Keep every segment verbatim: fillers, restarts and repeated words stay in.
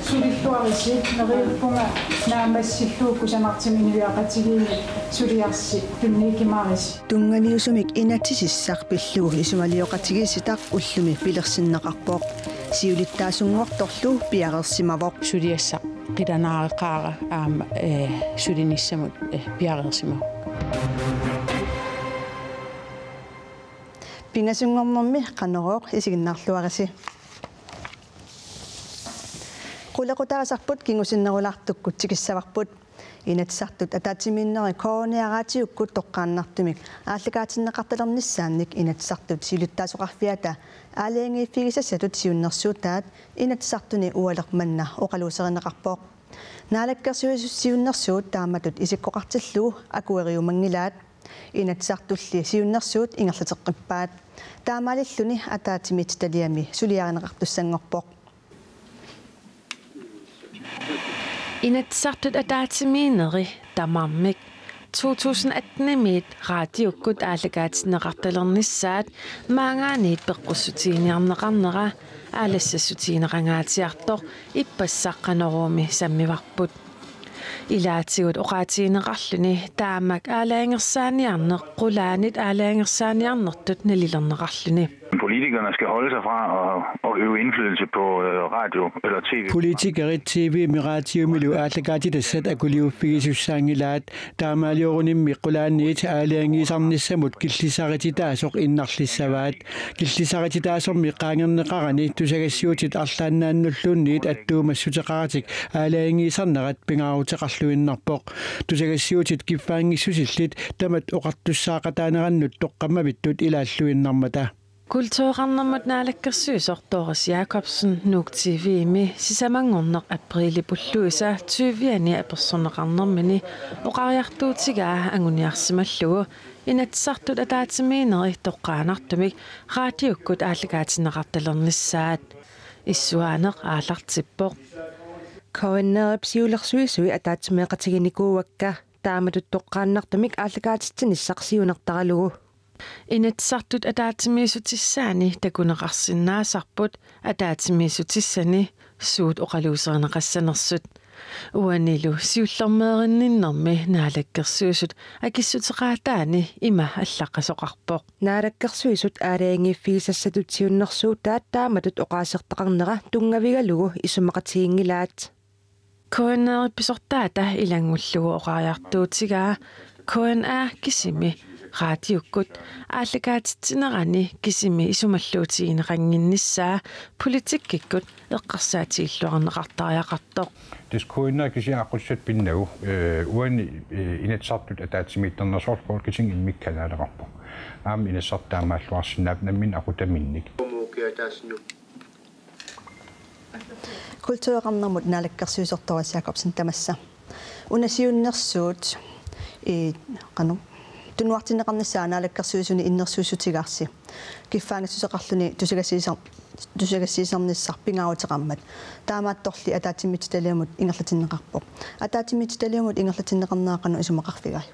Sulilluarisi, neriuppunga naammassillugu kusanartumik inuiaqatigiinni suliarsi tunniukkumaarisi. Tunngaviusumik inatsisissaq pillugu isumalioqatigiissitaq ullumi pilersinneqarpoq. Siulittaasunngortorlu piareersimavoq. Suliassaq qilanaareqaara aamma, eh, sulinissamut, eh, piareersimavoq. Pingasunngornermi Qanorooq isiginnaarluarisi. Qulequtaarisarput kingusinnerulaartukkut tikissavarput. Inatsisartut ataatsimiinnerit K N R-ip raatiukkut toqqaannartumik aallakaatinneqartalernissaannik Inatsisartut siulittaasoqarfiata aalajangiiffigisassatut siunnersuutaat Inatsisartuni ualeq manna oqaluuserineqarpoq. Naalakkersuisut siunnersuut taamatut isikkoqartillugu akueriumanngilaat. Inatsisartulli siunnersuut ingerlateqqippaat. Taamaalilluni ataatsimiititaliami suliarineqartussanngorpoq. Inatsisartut ataatsimiinnerit tamarmik to tusind atten-imiit raatiukkut aallakaatinneqartalernissaat maanngaanniit peqqussutiginiarneqarnera aalassassutigineqangaatsiartoq ippassaq Qanoruumi sammivarput. Ilaatigut oqaatigineqarluni taamak aalajangersaaniarneq qulaanit aalajangersaaniarnertut nalilerneqarluni. Politikerne skal holde sig fra at, at øve indflydelse på, øh, radio eller T V. Politikerit T V-mi raatiumilu aallakaatitassat akuliuffigisussaanngilaat. Taamaaliorunimmi qulaaniit aalajangiisarnissamut killisarititaasoq innarlissavaat. Killisarititaasormi qaangerneqarani tusagassiuutit arlaannaannulluunniit attuumassuteqaratik aalajangiisarnerat pingaaruteqarluinnarpoq. Tusagassiuutit kiffaanngissusillit tamat oqartussaaqataanerannut toqqammavittut ilaalluinnarmata. Kultureqarnermut naalakkersuisoq Doris Jakobsen Nuuk T V-mi sisamanngorneq apriilip ulluisa tyve-ani apersorneqarnermini oqariartuutigaa anguniarsimallugu Inatsisartut ataatsimiinnerit toqqaannartumik raatiukkut aallakaatinneqartalernissaat. Issuaaneq aallartippoq. K N R-ip siulersuisui ataatsimeeqatiginikuuakka taamatut toqqaannartumik aallakaatitsinissaq siunertaralugu. Inatsisartut ataatsimiissutissaanni takuneqarsinnaasarput ataatsimiissutissani suut oqaluuserineqassanersut. Uanilu siullermeerinninnermi naalakkersuisut akissuteqaataani ima allaqqasoqarpoq. Naalakkersuisut aalajangiiffigisassatut siunnersuutaat taamatut oqaasertaqarnera tunngavigalugu isumaqatiginngilaat. K N R-ip pisortaata ilanngullugu oqariartuutigaa K N R kisimi raatiukkut aallakaatitsinerani kisimi isumalluutigineqannginnissaa politikkikkut eqqarsaatigilluarneqartariaqartoq. Tassa K N R kisiat aqqutissaat pinnagu, eh, uani, eh, Inatsisartut ataatsimiittarneq soorlu Folketingimi immikkut kanaaleqarpoq. Aamma Inatsisartut taamaalluarsinnaapput namminneq aqutaminnik. Kultureqarnermut naalakkersuisoq Doris Jakobsen tamassa. Una siunnersuut i qanoq tunuartinneqarnissaa naalakkersuisuni innersuussutigaarsi. Kiffaanngissuseqarluni tusagassiisar-, tusagassiisarnissaq pingaaruteqarmat. Taamaattorli ataatsimiititaliamut ingerlatinneqarpoq. Ataatsimiititaliamut ingerlatinneqarnera qanoq isumaqarfigai?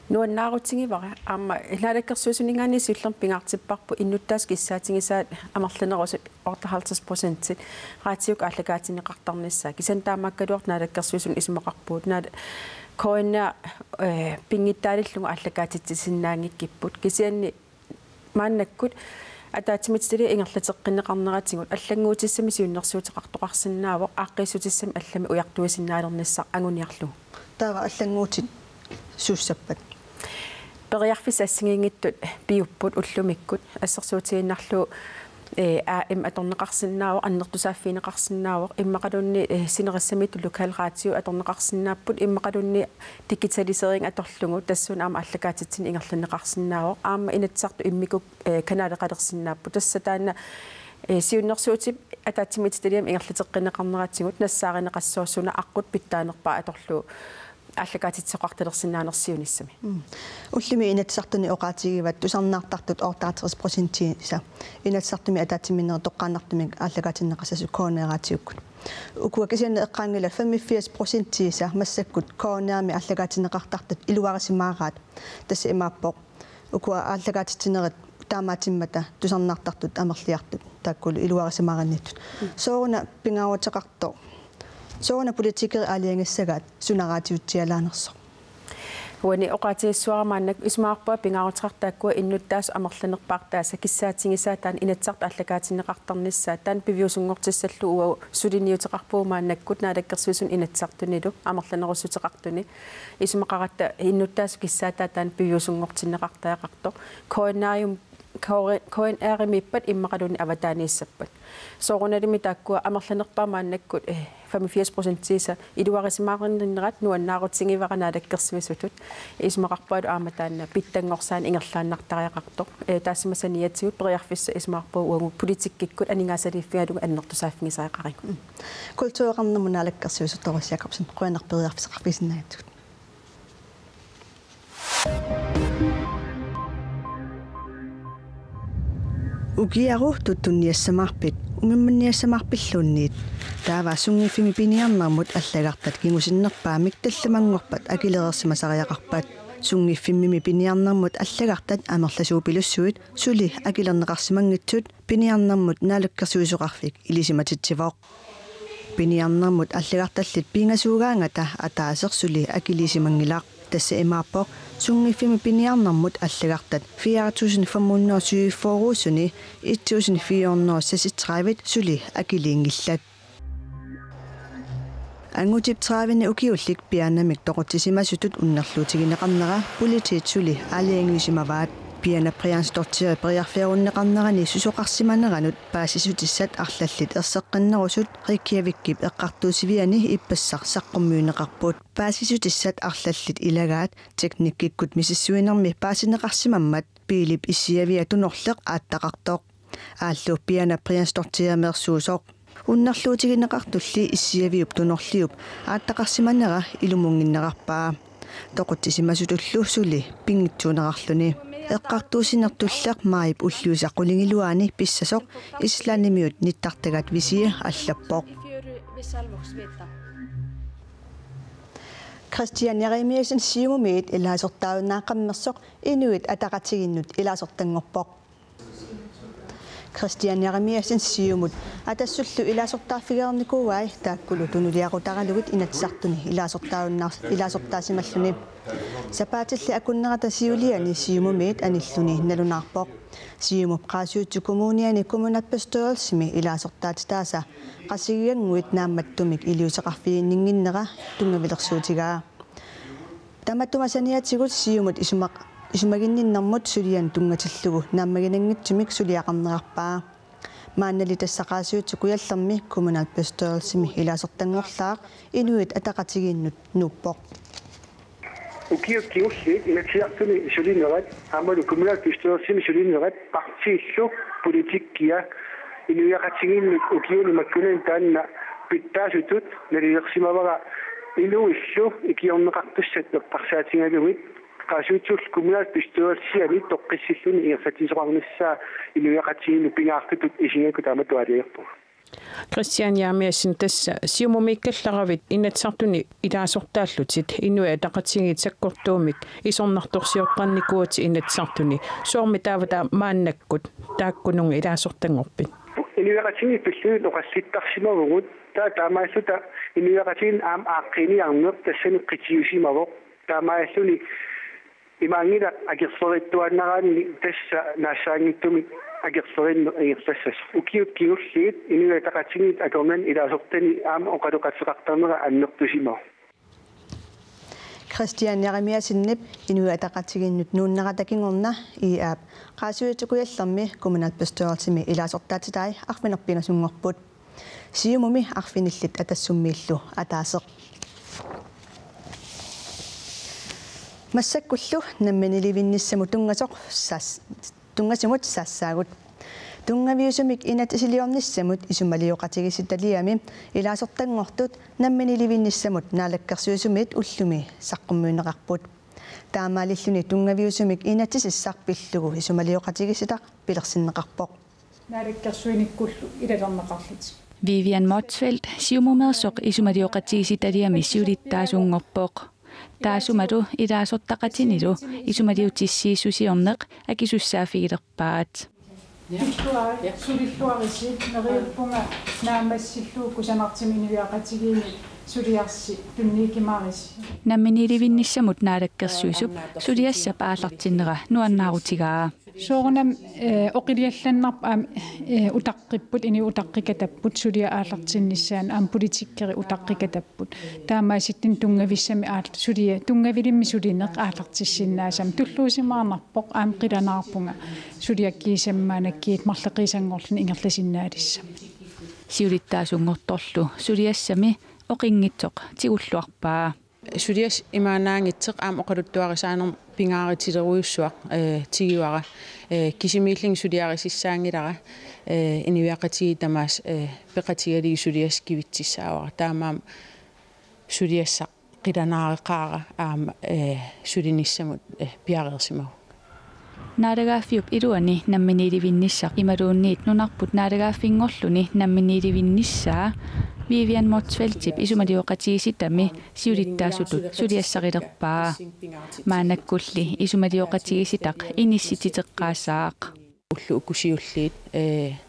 Nuannaarutigivara aamma naalakkersuisuninngaanniit siullermik pingaartipparput innuttaasut kissaatigisaat amerlanerusut otteoghalvtreds procent raatiukkut aallakaatinneqartarnissaa. Kisianni taamaakkaluartoq naalakkersuisuni isumaqarpugut. Naal-, K N R, eh, pinngitsaalillugu aallakaatitsisinnaanngikkipput. Kisianni maannakkut ataatsimiititaliap ingerlateqqinneqarneratigut allannguutissamik siunnersuuteqartoqarsinnaavoq aaqqiissutissamik allamik ujartuisinnaalernissaq anguniarlugu. Taava allannguutit suussappat? Periarfissat assigiinngitsut piupput ullumikkut assersuutigiinnarlugu, eh, A M atorneqarsinnaavoq, annertusaaffigineqarsinnaavoq, immaqaluunniit, eh, sinerissamiittut lokalraatiot atorneqarsinnaapput, immaqaluunniit digitalisering atorlugu tassuuna aamma aallakaatitsineq ingerlanneqarsinnaavoq, aamma Inatsisartut immikkut, eh, kanaaleqalersinnaapput. Tassa taanna, eh, siunnersuutip ataatsimiititaliami ingerlateqqinneqarneratigut nassaarineqassaaq suna aqqut pitsaanerpaaq atorlugu aallakaatitsisoqartalersinnaanersoq siunissami. Mm. Ullumi Inatsisartuni oqaatigivat tusarnaartartut otteoghalvtreds procentiisa Inatsisartumi ataatsimiinnerit toqqaannartumik aallakaatinneqassasut K N R-ip raatiukkut. Ukua kisianni eqqaanngilat femogfirs procentiisa massakkut K N R-imi aallakaatinneqartartut iluarisimaaraat. Tassa imaappoq ukua aallakaatitsinerit taamaatimmata tusarnaartartut amerliartut. taakkulu iluarisimarinnittut. Sooruna pingaaruteqartoq? Sooruna politikerit aalajangissagaat suna raatiutsialaanersoq? Uani oqaatigissuara maannakkut isumaqarpunga pingaaruteqartoq taakkua innuttaasut amerlanerpaartaasa kissaatigisaat taanna Inatsisartut aallakaatinneqartarnissaat, taanna piviusunngortissallugu uagut suliniuteqarpugut maannakkut Naalakkersuisuni Inatsisartunilu amerlanerussuteqartuni. Isumaqaratta innuttaasut kissaataat taanna piviusunngortinneqartariaqartoq. K N R-ium-, K N R-imiippat immaqaluunniit avataaniissappat. Soorunalimi taakkua amerlanerpaat maannakkut, eh, femogfirs procentiisa iluarisimarinninnerat nuannaarutigivara Naalakkersuisutut. Isumaqarpungalu aamma taanna pitsanngorsaaneq ingerlaannartariaqartoq. Eh, taassuma saniatigut periarfissaq isumaqarpunga uagut politikkikkut aningaasaliiffigalugu annertusaaffigisariaqarigut. Kultureqarnermut Naalakkersuisut, Doris Jakobsen, qujanaq periarfissaqarfigisinnaagatsigut. Ukiaru tuttunniassamaarpit, umimmanniassamaarpilluunniit? Taava sunngiffimmi piniarnermut allagartat kingusinnerpaamik tallimanngorpat akilereersimasariaqarpat. Sunngiffimmi piniarnermut allagartat amerlasuupilussuit suli akilerneqarsimanngitsut piniarnermut naalakkersuisoqarfik ilisimatitsivoq. Piniarnermut allagartallit pingasuugaangata ataaseq suli akiliisimanngilaq. Tassa imaappoq sunngiffimmi piniarnermut allagartat fire tusind fem hundrede syvogfyrre-suni et tusind fire hundrede seksogtredive suli akiliinngillat. Angutip tredive-ni ukiullik piaanamik toqutsisimasutut unnerluutigineqarnera politiit suli aalajangiusimavaat. Piana Bryandsdóttirip periarfiarunneqarnerani susoqarsimaneranut paasissutissat arlallit erseqqinnerusut Reykjavikip eqqartuussiviani ippassaq saqqummiunneqarput. Paasissutissat arlallit ilagaat teknikkikkut misissuinermi paasineqarsimammat biilip issiavia tunorleq aattaqartoq. Aallu Piana Bryandsdóttireersuusoq. Unnerluutigineqartulli issiaviup tunorliup aattaqarsimanera ilumunnginnerarpaa. Toqutsisimasutullu suli pinngitsuunerarluni. Eqqartuussinertulleq maajip ulluisa qulingiluaani pissasoq Islandimiut nittartagaat Visiði allappoq. Kristian Jeremiassen Siumumiit ilaasortaajunnaaqammersoq Inuit Ataqatigiinnut ilaasortanngorpoq. Kristian Jeremiassen Siumut Atassullu ilaasortaaffigereernikuuai, taakkulu tunuliaqutaralugit Inatsisartuni ilaasortaajunnaar-, ilaasortaasimalluni. Sapaatilli akunnerata siuliani Siumumiit anilluni nalunaarpoq. Siumup Qaasuitsup Kommuniani kommunalbestyrelsimi ilaasortaatitaasa Qasigiannguit Naammattumik iliuuseqarfiginninnginnera tunngavilersuutigaa. Tamatuma saniatigut Siumut isumaq-, isumaginninnermut sulianut tunngatillugu naammaginanngitsumik suliaqarnerarpaa. Maannali tassa Qaasuitsup Kujallermi kommunalbestyrelsimi ilaasortanngorlaaq Inuit Ataqatigiinnut nuuppoq. Ukiut kingulliit Inatsisartuni sulinerat aammalu kommunalbestyrelsimi sulinerat partiillu politikkia inuiaqatigiinnut ukiuni makkunani taanna pitsaasutut nalilersimavara inuillu ikiorneqartussat eqqarsaatigalugit Qaasuitsullu kommunalbestyrelsiani toqqissilluni ingerlatsisoqarnissaa inuiaqatigiinnut pingaartutut isigigakku taamatut aalajangerpunga. Kristian Jeremiassen, tassa Siumumiikkallaravit Inatsisartuni ilaasortaallutit Inuit Ataqatigiit sakkortuumik isornartorsiortarnikuuatit Inatsisartuni. Soormi taava taava maannakkut taakkununnga ilaasortanngorpit? Inuiaqatigiit pillugit oqallittarsimavugut, taava taamaalluta inuiaqatigiinni aamma aaqqiiniarneq tassani qitiusimavoq. Taamaalluni imaanngilaq akerleriittuaannaraanni tassa naassaanngitsumik akerleriinnut ingerlassasoq. Ukiut kingulliit Inuit Ataqatigiit akornanni ilaasortani aamma oqaloqateqartarnera annertusimavoq. Kristian Jeremiassenip Inuit Ataqatigiinnut nuunnerata kingorna I A-p Qaasuitsup Kujallermi kommunalbestyrelsimi ilaasortaatitai arfineq-pingasunngorput. Siumumi arfinillit Atassummiillu ataaseq. Massakkullu namminiilivinnissamut tunngasoq saas-, tunngasumut saassaagut. Tunngaviusumik inatsisiliornissamut isumalioqatigiissitaliami ilaasortanngortut namminiilivinnissamut Naalakkersuisumit ullumi saqqummiunneqarput. Taamaalilluni tunngaviusumik inatsisissaq pillugu isumalioqatigiissitaq pilersinneqarpoq. Naalakkersuinikkullu ilalerneqarlutik. Vivian Motzfeldt, Siumumeersoq isumalioqatigiissitaliami siulittaasunngorpoq. Taassumalu ilaasortaqatinilu isumaliutissiissusiorneq akisussaaffigilerpaat. Pilluarit, sulilluarisi, neriuppunga naammassillugu kusanartumik inuiaqatigiinni suliarisi tunniukkumaarisi. Namminiilivinnissamut naalakkersuisup suliassap aallartinnera nuannaarutigaa. Soorunami, eh, oqiliallannarpoq aamma, eh, utaqqipput, inuit utaqqikatapput suliap aallartinnissaanut aamma politikerit utaqqikatapput. Taamaasittunik tunngavissamik aal-, suliaq, tunngavilimmik sulineq aallartissinnaassammat tulluusimaarnarpoq aamma qilanaarpunga suliakkiisami maannakkut marloqiusanngorluni ingerlasinnaalissammat. Siulittaasunngortorlu suliassami oqinngitsoq tigulluarpaa. Suliassaq imaannaanngitsoq aamma oqaluttuarisaanermut pingaarutilerujussuaq, eh, tigivara, eh, kisimiillunga suliarisassaanngilara, eh, inuiaqatigiit tamaasa, eh, peqatigalugit suliassat kivitsissaavara. Taamaammat suliassaq qilanaareqaara aamma, eh, sulinissamut, eh, piareersimavoq. Naalagaaffiup iluani namminiilivinnissaq imaluunniit nunarput naalagaaffinngorluni namminiilivinnissaa Vivian Motzfeldtip isumalioqatigiissitami siulittaasutut suliassarilerpaa. Maannakkulli isumalioqatigiissitaq inissititeqqaassaaq. Ullut uku siulliit, eh,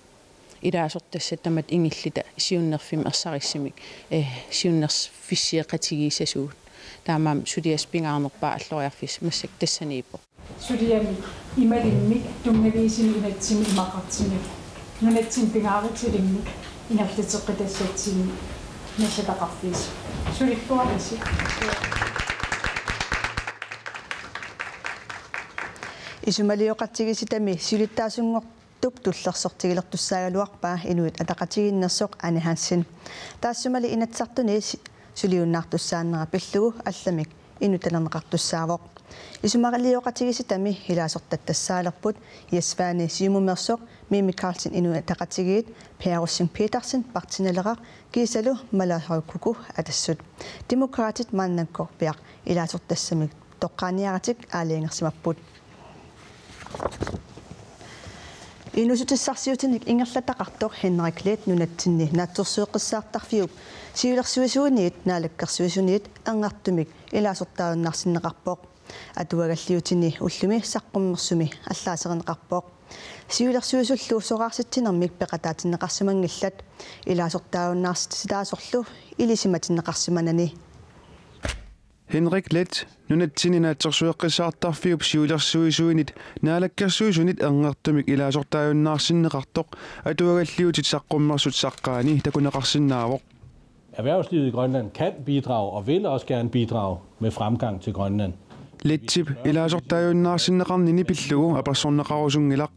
ilaasortassat tamatta ingilluta siunnerfimmi ersarissumik, eh, siunnerfisseqatigiissasugut. Taamaammat suliassap pingaarnerpaaq alloriarfissaq massakkut tassaniippoq. Suliamik imalimmik tunngaviusumik nunatsinni imaqartumik, nunatsinni pingaarutilimmik ingerlateqqitassatsinnik nassataqarfiusoq. Sulilluarisi. Isumalioqatigiissitami siulittaasunngortup tullersortigilertussaagaluarpaa Inuit Ataqatigiinnersoq Ane Hansen. Taassumali Inatsisartuni si-, suliunnaartussaanera pillugu allamik inuttalerneqartussaavoq. Isumalioqatigiissitami ilaasortattassaalerput Jes Svane Siumumeersoq, Mimi Karlsen Inuit Ataqatigiit, Per Rosing Petersen Partii Naleraq kiisalu Malaarukkuku Atassut. Demokraatit maannakkorpiaq ilaasortassamik toqqaaniaratik aalajangersimapput. Inuussutissarsiutinik ingerlataqartoq Henrik Leth nunatsinni naatsorsueqqissaartarfiup siulersuisuiniit naalakkersuisuniit angertumik ilaasortaajunnaarsinneqarpoq. Atuagalliutini ullumi saqqummersumi allaaserineqarpoq. Siulersuisullu soraarsitsinermik peqataatinneqarsimanngillat ilaasortaajunnaarsitaasorlu ilisimatinneqarsimanani. Henrik Leth nunatsinni naatsorsueqqissaartarfiup siulersuisuinit naalakkersuisunit angertumik ilaasortaajunnaarsinneqartoq atuagalliutit saqqummersut saqqaani takuneqarsinnaavoq. Erhvervslivet i Grønland kan bidrage og vil også gerne bidrage med fremgang til Grønland. Lethip ilaasortaajunnaarsinneqarnini pillugu apersorneqarusunngilaq.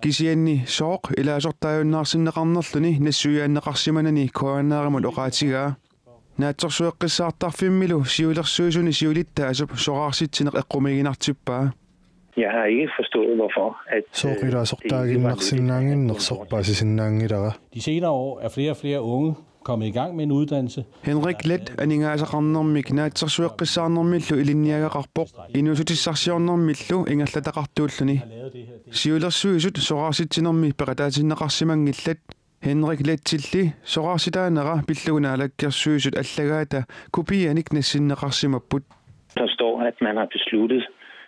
Kisianni sooq ilaasortaajunnaarsinneqarnerluni nassuiaanneqarsimanani K N R-imut oqaatigaa. Naatsorsueqqissaartarfimmilu siulersuisuni siulittaasup soraarsitsinneq eqqumiiginartippaa. Jeg har ikke forstået, hvorfor at, øh, Sooq ilaasortaaginnarsinnaannginnersoq paasisinnaanngilara. De senere år er flere og flere unge kommet i gang med en uddannelse. Henrik Leth aningaasaqarnermik naatsorsueqqissaarnermillu ilinniagaqarpoq inuussutissarsiornermillu ingerlataqartuulluni. Siulersuisut soraarsitsinermi peqataatinneqarsimanngillat. Henrik Lethilli soraarsitaanera pillugu naalakkersuisut allagaata kopianik nassinneqarsimapput. Der står, at man har besluttet, øh,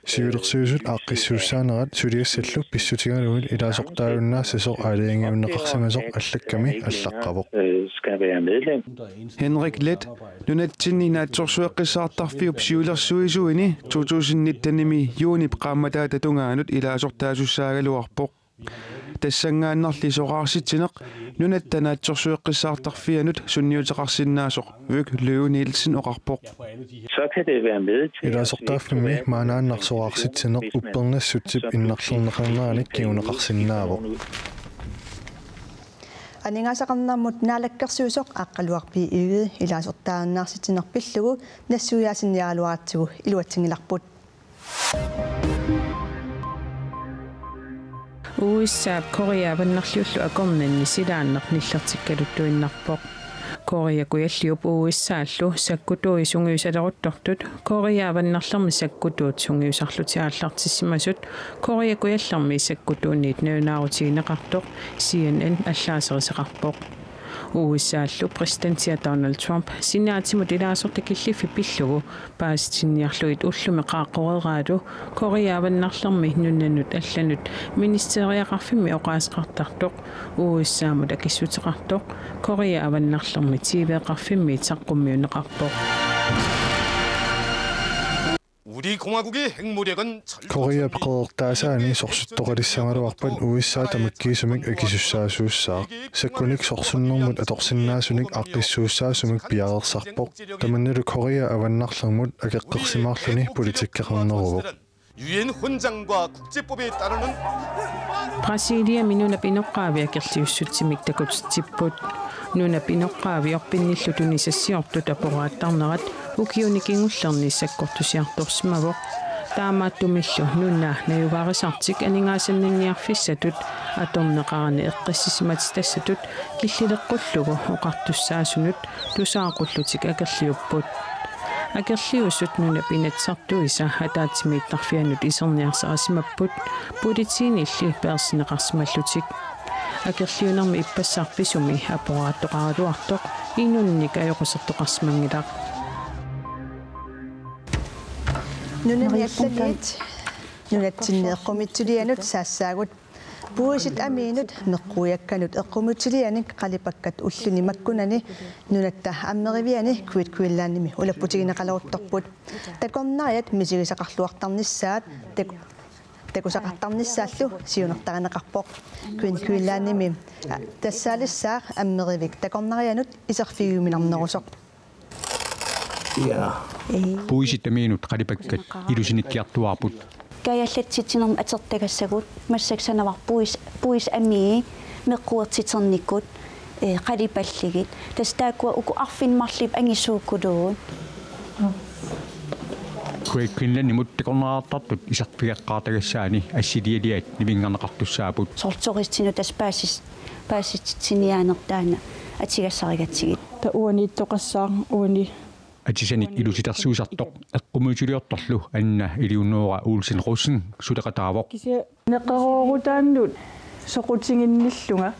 Siulersuisut aaqqissuussaanerat suliassallu pissutigalugit ilaasortaajunnaassasoq aalajangiunneqarsimasoq allakkami allaqqavoq. Øh, skal være medlem. Henrik Leth nunatsinni naatsorsueqqissaartarfiup siulersuisuini to tusind nitten-imi juunip qaammataata tungaanut ilaasortaasussaagaluarpoq. Tassanngaannarli soraarsitsineq nunatta naatsorsueqqissaartarfianut sunniuteqarsinnaasoq Vøk Løve Nielsen oqarpoq. Så kan det være med til at Ilaasortaaffimmi maanaannaq soraarsitsineq uppernassutsip innarlerneqarneranik kinguneqarsinnaavoq. Aningaasaqarnermut naalakkersuisoq Aqqaluaq B. Egede ilaasortaajunnaarsitsineq pillugu nassuiaasinniaraluaratsigu iluatsinngilarput. U S A-p Korea Avannaarliullu akornanni silaanneq nillertikkaluttuinnarpoq. Korea Kujalliup U S A-llu sakkutuui sungiusaleruttortut Korea Avannaarlermi sakkutuut sungiusarlutik aallartissimasut Korea Kujallermi sakkutuuniit nalunaarutigineqartoq C N N allaaserisaqarpoq. U S A-llu præsidentia Donald Trump senaatimut ilaasortat killiffik pillugu paasitinniarlugit ullumi qaaqqoreeraalu Korea Avannarlermi nunanut allanut ministeriaqarfimmi oqaaseqartartoq U S A-mut akissuteqartoq Korea Avannarlermi T V-qarfimmi saqqummiunneqarpoq. 우리 공화국의 핵무력은 Korea peqereertaasaani sorsuttoqalissagaluarpat U S A tamakkiisumik akisussaasuussaaq. Sakkunik sorsunnermut atorsinnaasunik aaqqissuussaasumik piareersarpoq. Tamannalu Korea Avannarlermut akeqqersimaarluni politikkeqarneruvoq. 유엔 헌장과 국제법에 따르는 Brasiliami nunap inoqqaavi akerliussutsimik takutitsipput. Nunap inoqqaavi orpinnillu tunisassiortut aporaattarnerat ukiuni kingullerni sakkortusiartorsimavoq. Taamaattumillu nuna najugaarisartik aningaasannanniarfissatut atorneqarani eqqissisimatitassatut killileqqullugu oqartussaasunut tusaaqullutik akerliupput. Akerliusut nunap Inatsisartuisa ataatsimiittarfianut iserniarsarisimapput politiinilli peersineqarsimallutik. Akerliunermi ippassaq pisumi aporaattoqaraluartoq inunnik ajoqusertoqarsimanngilaq. Nunani allaniit nunatsinni eqqumiitsulianut saassaagut. Puisit amiinut meqquiakkanut eqqumiitsulianik qalipakkat ulluni makkunani nunatta ammeriviani Great Greenlandimi ulapputigineqaleruttorput. Takornariat misigisaqarluartarnissaat tak-, takusaqartarnissaallu siunertarineqarpoq. Great Greenlandimi, a, tassaalissaaq ammerivik takornarianut iserfigiuminarnerusoq. Puisit amiinut qalipakkat ilusinikkiartuaarput. Kaajallatsitsinermut atortagassagut massakkut sanavarput puis, puisit amiit meqquertiternikkut, ee, qalipalligit. Tassa taakkua uku arfineq-marluk angisuukuluupput. Great Greenlandimut takornariartartut iserfigeqqaartagassaani assilialiat nivinngarneqartussaapput. Soorlu turistinut tassa paasis-, paasititsiniaaneq taanna atugassarigatsigit. Taava uaniittoqassaaq uani. Atisanik ilusilersuisartoq eqqumiitsuliortorlu Anna Eleonora Olsen Rossen suleqataavoq. Kisianni neqeroorutaannut soqutiginnillunga,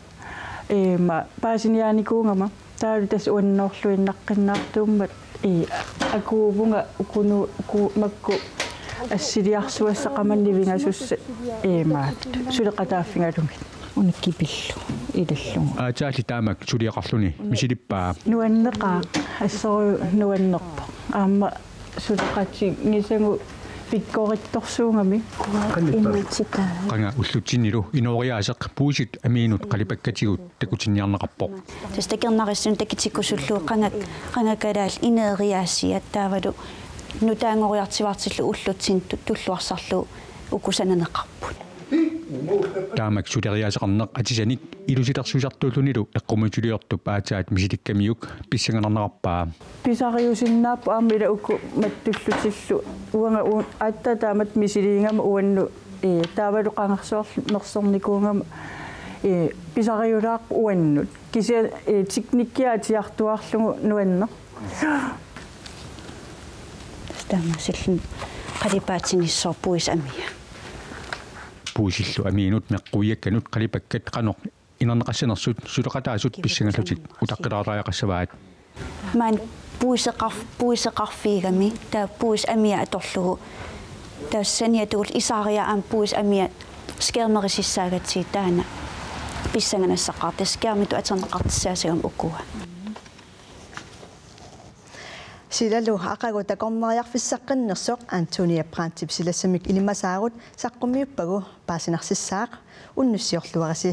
ee, ma paasiniaanikuugama taavalu tassa uannoorluinnaqqinnaartuummat, ee, akuuvunga ukunu-, uku-, makku assiliarsuassaqama nivingasussat, ee, maat suleqataaffigalugit. Una kipillu ilallugu. Aatsaat taamak suliaqarluni misilippaa. Nuanneqaaq, assorujuk nuannerpoq. Aamma suleqatigisagut pikkorittorsuugami. Imaatitaa. Qanga ullutsinnilu inooriaaseq puisit amiinut qalipakkatigut takutinniarneqarpoq. Tassa takornariassanut takutikkusullugu qanga, qanga kalaallit ineeriaasiat taavalu nutaanngoriartuaartillugu ullutsinni tu-, tulluarsarlugu uku sananeqarput. Taamak suleriaaseqarneq atisanik ilusilersuisartuullunilu eqqumiitsuliortup aatsaat misilikkamiuk pissanganarnerarpaa. Pisariusinnaapput aamma ila uku mattullutillu. Uanga u-, aatsaat taamatut misiliigama uannut, ee, taavalu qangarsuarlu mersernikuugama, ee, pisariulaarpoq uannut. Kisianni, ee, teknikkia atiartuaarlugu nuanneq. Tassa taamaasillutik qalipaatinnissaat puisit amiat. Puisillu amiinut meqquiakkanut qalipakkat qanoq inerneqassanersut suleqataasut pissangallutik utaqqilaariaqassavaat. Maani puiseqarf-, puiseqarfiigami taava puisit amiat atorlugu. Taava saniatigut isaariaa aamma puisit amiat skærmerisissaagatsigit taanna pissanganassaqaaq. Tassa skærmitut atorneqartussaasagami ukua. Silalu aqagu takornariarfissaqqinnersoq Antonia Brandtip silassamik ilimasaarut saqqummiuppagu paasinarsissaaq, unnussiorluarisi.